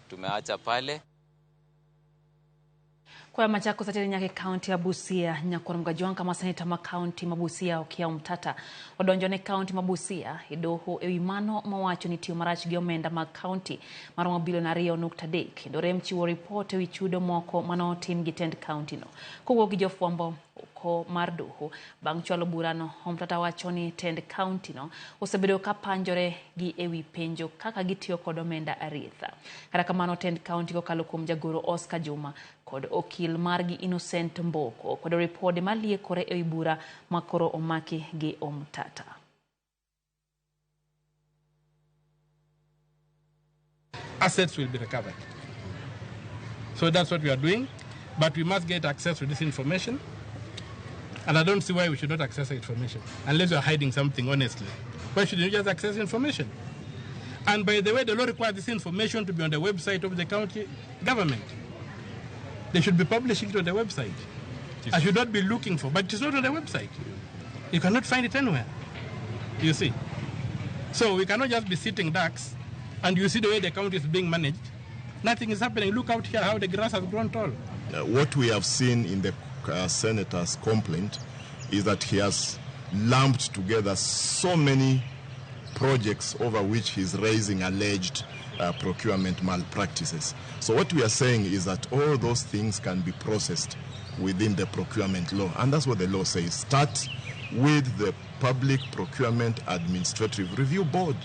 Tumeacha pale. Koa Machakos ateri nyaka e kaunti ya Busia. Nyakwar Mgajwang' kama seneta ma kaunti ma Busia Okiya Omtata odonjo ne kaunti ma Busia e doho ewi mano mawacho ni tiyo marach gi omenda mag kaunti maromo bilion 2.3 kendo rem chiwo ripot ewi chudo moko manotim gi tend kaunti no. Kowuok gi jofwambo oko mar doho bang' chwalo burano, Omtata wacho ni tend kaunti no osebedo ka panjore gi ewi penjo kaka gitiyo kod omenda aritha. Kata kamano tend kaunti kokalo kuom jagoro Oscar Juma kod okil margi Innocent Mboko kod ripode maliekore ewi bura makoro omaki gi Omtata. Assets will be recovered. So that's what we are doing, but we must get access to this information. And I don't see why we should not access the information, unless you are hiding something, honestly. Why should you just access information? And by the way, the law requires this information to be on the website of the county government. They should be publishing it on the website. I should not be looking for, but it's not on the website. You cannot find it anywhere, you see. So we cannot just be sitting ducks and you see the way the county is being managed. Nothing is happening. Look out here how the grass has grown tall. What we have seen in the senator's complaint is that he has lumped together so many projects over which he's raising alleged procurement malpractices. So what we are saying is that all those things can be processed within the procurement law. And that's what the law says. Start with the Public Procurement Administrative Review Board.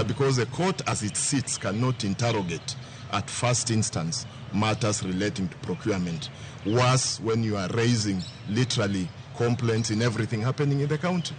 Because the court as it sits cannot interrogate at first instance matters relating to procurement. Worse when you are raising literally complaints in everything happening in the county.